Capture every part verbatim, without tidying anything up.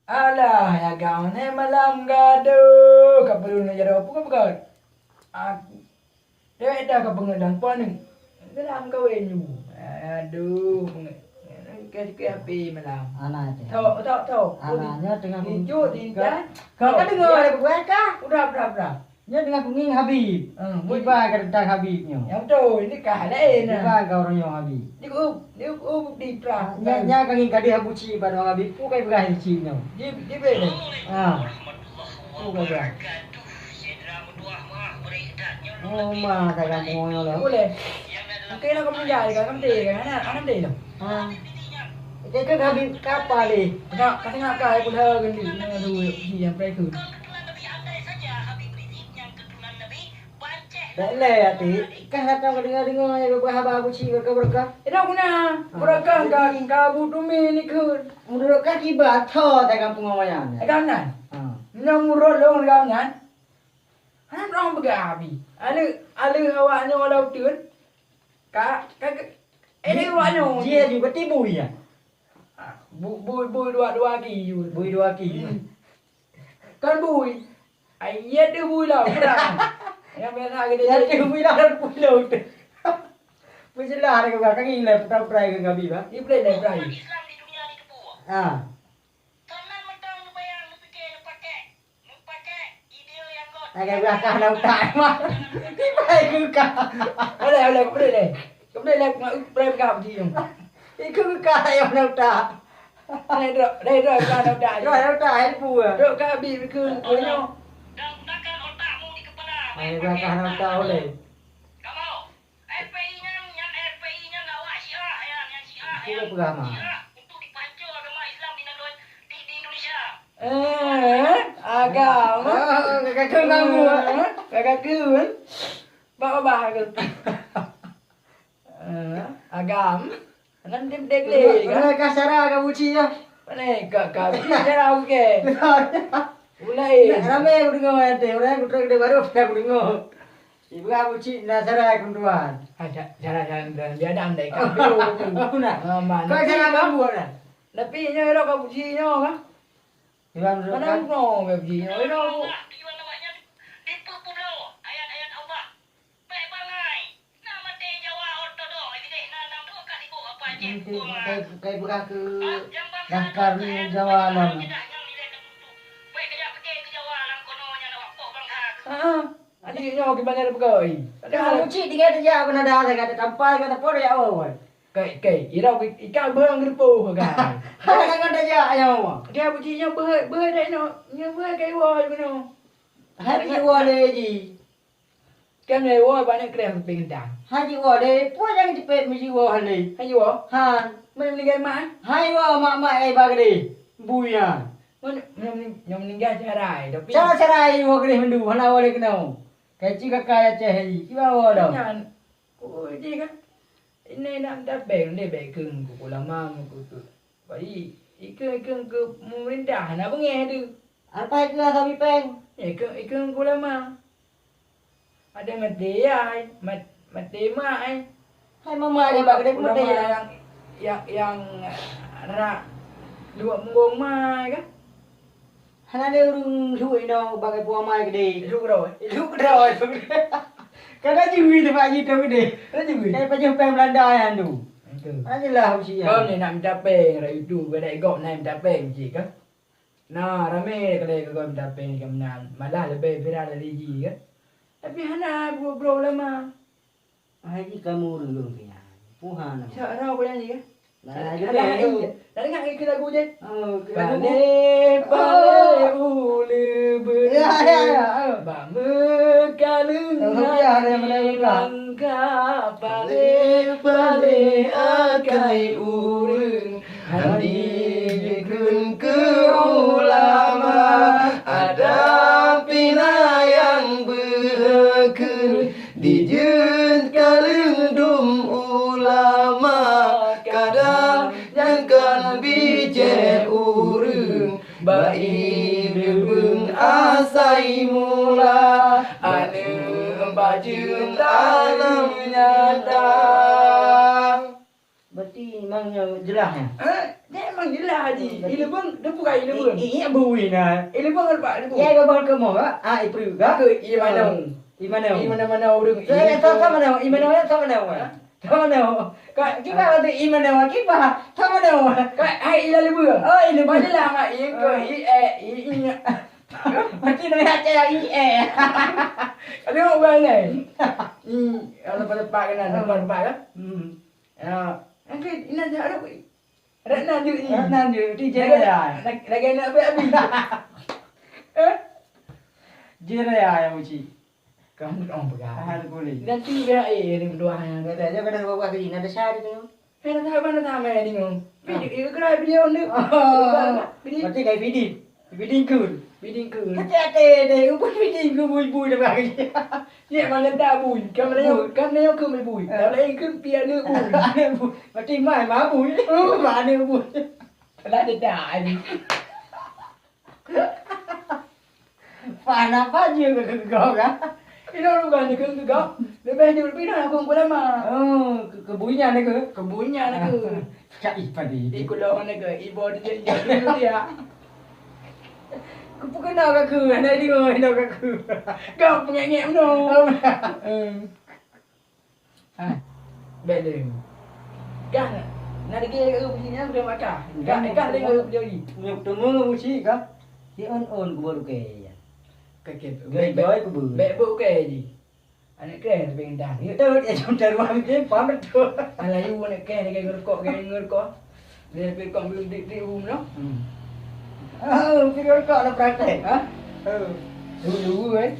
Alah, ya gaon, eh, malam gadoh, ka peuleueh jaroe, peue ka peugah? Aku, dewek dah ka peungeut dan paneuk. Dalam kawen ju. Aduh, peungeut. Ke, ke api malam. Ana teh. Tok, tok, tok. Ana nyoe tengah Rincut, ka, rintan. Ka, ka deungoe lé bukai ka? Udah, udah, udah. Nyoe tengah kungieng Habib. Hmm, Kiban ka teuntang Habib nyoe. Nyang beutôi, ini kah laén nah. Kiban ka uroe nyoe Habib. Di u, di u, di pra. Nya, nya ka ngieng ka deuh Abu Cik bak Habib. Peue ka ipeugah Abu Cik nyoe? Di, di beu. Ha. Peue ka ipeugah? Oh, ma, tak gampang nyoe lah. Boleh. Okey lah, kamu jadi kan, kamu deh kan, anak, anak deh lah. Ha. Okey, ke Habib kapal deh. Nak, kata nak kai pun ha, ganti. Mana dulu, yang break tu. Dak lé ati, kah datang ka deungoe-deungoe beureuka haba Abu Cik beureuka-beureuka. Ina guna, beureuka ka, ka Abu Tumi ni keu. Meunurot kah kiban tho tagam peungawayan. Agam nan. Ha. Meunurot lôn agam nan. Hana droe peugah abi. Aleu, aleu awak nyoe lam uteuen. Ka, ka, ka, eh, awak nyoe. Jih juga tibu ya. Ah, bu-, bui, bui dua, dua ki. Bui dua ki. Hmm. Kan bui. Ai, iya deuh bui lah, kurang. Yang biasa kita. Iya deuh bui lah, puluh tu. Peujeulaih dah kau, kaki leh, putar-putar ke Gabi, bah. Ni boleh leh, Bray. Ah. Agak berakah na utak, mah. Tiba ikeu ka. Boleh, boleh, boleh leh. Boleh leh, boleh pegang biji tu. Ikeu ka, ya, na utak. Dai droe, dai droe ka na utak. Droe na utak, hai bu. Droe ka habis ke, ke nyoe. Hai, berakah na utak, boleh. P P I nyan, nyan P P I nyan awak Syiah, ya, nyan Syiah, ya. Syiah peugah ma. Syiah untuk dipancur agama Islam di Indo-, di, di Indonesia. Eh, agama. Ah, kakak ngamu. Eh, kakak ke, eh? Bak babah ke? Eh, agam. Kan dia bedek lé, kan? Mana ka syara ka buci ya? Mana ka, ka buci syara, oke. Mulai. Nak ramai aku dengar ayat dia. Orang aku terang dia baru aku dengar. Ibu Abu Cik na sarai keuntuan. Ah, sa-, sarai, sarai, sarai. Dia ada andai kan. Oh, nah. Ah, mana? Kau jangan mampu lah. Tapi nyoe rok Abu Cik nyoe kan? Iban mana rok. Mana mau Abu Cik nyoe rok? Tujuan awaknya dipeupubloe ayat-ayat Allah. Bèk bangai. Na maté Jawa Ortodok, jideh na nam dua kali boh apa Aceh. Nanti bukai, bukai beurah ke daftar ni Jawa lah. Bèk kajak pike ke Jawa lam kono nyan awak poh bangsa. Ah. Adik nyoe gimana dia peugah, oi? Padahal Abu Cik tinggai tajak pun ada, saya kata tampai, kata pun tajak awai. Kai, kai, irau ikan berang geureupoh kan. Hai, jangan tajak nyoe. Dia Abu Cik nyoe beuhe, beuhe dak nyoe. Nyoe beuhe kai wah nyoe. Hai, pi wah lé ji. Kan lé wah banyak kreh pengentang. Hai, ji wah lé, pun jangan cepet meuji wah lé. Hai, ji wah. Ha. Mana meninggal mak? Hai, wah mak-mak ai bagade. Buya. Mana, mana, mana meninggal cara ai, tapi cara-cara ai wah gede mendu, hana wah lé kena. Kaci kakak Aceh ni, kiban awak dah. Nyan, ku ji kan. Ini nak minta bank, ni bank keu, keu ulama, keu, keu. Baik, ikeu, ikeu, keu pemerintah, nak bengeh tu. Apa ikeu asa bipeng? Ikeu, ikeu, keu ulama. Ada mati ya, mat-, mati mak ai. Hai mama dia bak kedai mati ya. Yang, yang, yang rak dua munggong mai kan? Hana lé ureueng lhok inoe bak ibu amai keudeh. Lhok keudroe. Lhok keudroe. Ka na jui teumpat jitong keudeh. Ka na jui. Dari pajoh péng Belanda nyan tu. Itu. Hana jeulaih usia. Kau ni nak minta péng, rak itu, kau nak igop nak minta péng cit kah? Nah, ramé kali kau minta péng keu meunan. Malah leubeh viral dari jih kan? Tapi hana bro-bro ulama. Hai ji kamoe ureueng lôn keu nyan. Puhan. Cak rau boleh nyanyi ke? Nah, ada, ada, ada, ada. Dah dengar ke lagu je? Oh, ke lagu. Palé, palé, oh, ulèe beuleueh. Ya, ya, ya, oh. Bak meukaleueng. Oh, ya, ada yang boleh buka. Langkah palé, palé akai ureueng. Hana jikheun keu ulama, ada pih na nyang beuhe kheun. Dijeuet kaleueng dum ulama, kadang nyan kan bijéh ureueng, bak ideubeung asai mula, aneuk bajeueng tanam nyata. Berarti memang jeulaih, ya? Eh, dia Jeulaih, Haji. Ileubeng, teupeue ka ileubeng? I, i, bui na. Ileubeng apa ileubeng? Ya, ileubeng ke mo, ha? Ah, ipeureuek, ha? Ke i manong? I manong. I mana-mana ureueng. Saya tak sama nama, i manong sama nama. Ha? Sama nama. Ka, kiban tu i manong, kiban. Sama nama. Ka, hai, ileubeng. Oh, ileubeng. Padahai lah, i ke, i, eh, i, i. Mati nama ya, saya i, eh. Ada orang lain. Hmm, kalau pada pak kena, tempat pak kan? Hmm. Ya, angkat, ina dah ada. Ratna Deuk ni. Ratna Deuk, di Jaya. Lagi, lagi nak habis-habis. Eh? Jaya yang uji. Kamu orang pegang. Ah, boleh. Nanti biar eh, ni berdua yang. Kata aja kena bawa ke sini, ada syahid tu. Eh, nak tahu mana tahu main ni. Video, eh, kena video ni. Oh. Video. Berarti kayak video. Biding keun. Biding keun. Hati-hati deh, upun biding keun bui-bui dah bagi. Ye, mana dah bui? Kan mana yang, kan mana yang keun bui? Eh. Dah lain keun pi aneuk bui. Aneuk bui. Berarti mai ma bui. Oh, ma aneuk bui. Lah dia dah ni. Fana apa je ke kegok kan? Ina orang bukan je keun kegok. Lebih jauh lebih dah aku ulama. Oh, ke, kebunyan ke? Kebunyan ke? Cak ih padi. Ih, kulo mana ke? Ibo dia, dia, dia, dia. Kupukena ka keu, hana deungoe, hana ka keu. Kau pengek-ngek meunoe. Oh. Hmm. Ha. Bèk lé. Kah, na degil ka keu bisi nyan, udah makan. Kah, kah lé ka keu bisi. Nyok teungoh bisi kah? Si on-on kubur ke ya. Kakek. Bèk, bèk, bèk, bèk, bèk, bèk, bèk, Aneuk kren tapi ngendang. Betul, ya, contoh ruang game, paham betul. Melayu aneuk kren, dia kena rukok, kena rukok. Dia pergi rukok, belum di, di room tu. Hmm. Oh, pergi rukok ada praktek. Ha? Oh. Dulu, dulu, eh.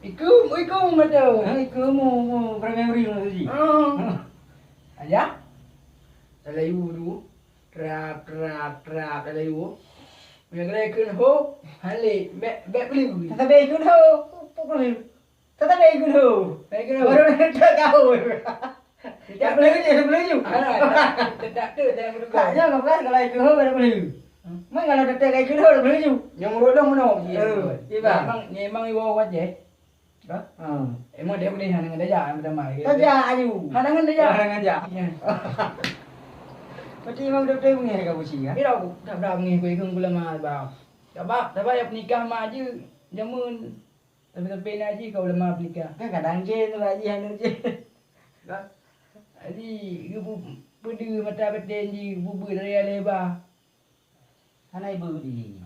Iku, iku mata. Ha, iku mu, mu, primary mu tadi. Oh. Aja. Melayu dulu. Trap, trap, trap, Melayu. Melayu kena ho, halik, bèk, bèk beli. Tapi ikut ho, pukul. Tatabe ikut ho. Baik, kenapa? Baru nak tahu. Tak boleh je, tak boleh ju. Alah, tak, tak, tak, tak, tak, tak. Tak, jangan, kan, kalau ikut ho, baru boleh ju. Hmm. Mai kalau tak, tak ikut ho, tak boleh ju. Nyang urut dong mana, oh, iya. Iya, Bang. Memang, memang iwa wajah. Hah? Hmm. Emang dia boleh hana ngan dajak, yang pertama. Dajak, ayu. Hana ngan dajak. Hana ngan dajak. Ya. Berarti memang betul-betul mengeh kau uci, ya? Tidak, aku tak pernah mengeh kau ikut ulama, Bang. Sebab, sebab yang nikah mak je, jamun. Tapi, tapi na jih ka ulama peunikah. Kan kadang jih tu, Pak Haji, anu jih. Kan? Jadi, geupeu-, peudeuh mata baten jih, geupeubuet raya lé ba. Hana ibu di.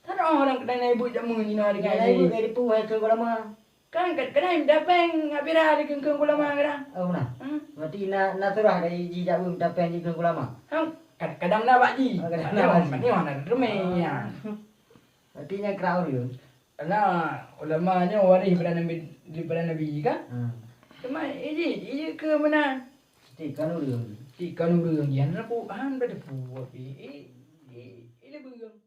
Tan oh orang kadang na ibu jamu ni na dengan ibu jih. Dari pu hai ke ulama. Kan kad-, kadang dapeng ngabira di kengkeng ulama kadang. Oh, nah. Hmm? Berarti na, na surah dari jih jamu dapeng di kengkeng ulama. Kan kad-, kadang na Pak Haji. Oh, kadang na Pak Haji. Ni mana remeh ya. Berarti nya kerau dia. Karena ulama nyoe waréh daripada Nabi, daripada Nabi kan? Hmm. Cuma, eh, jih, eh, jih ke meunan. Siti kan ureueng. Siti kan ureueng, jihan na pu-, han pada pu-, eh, eh, eh, eh, le beureung.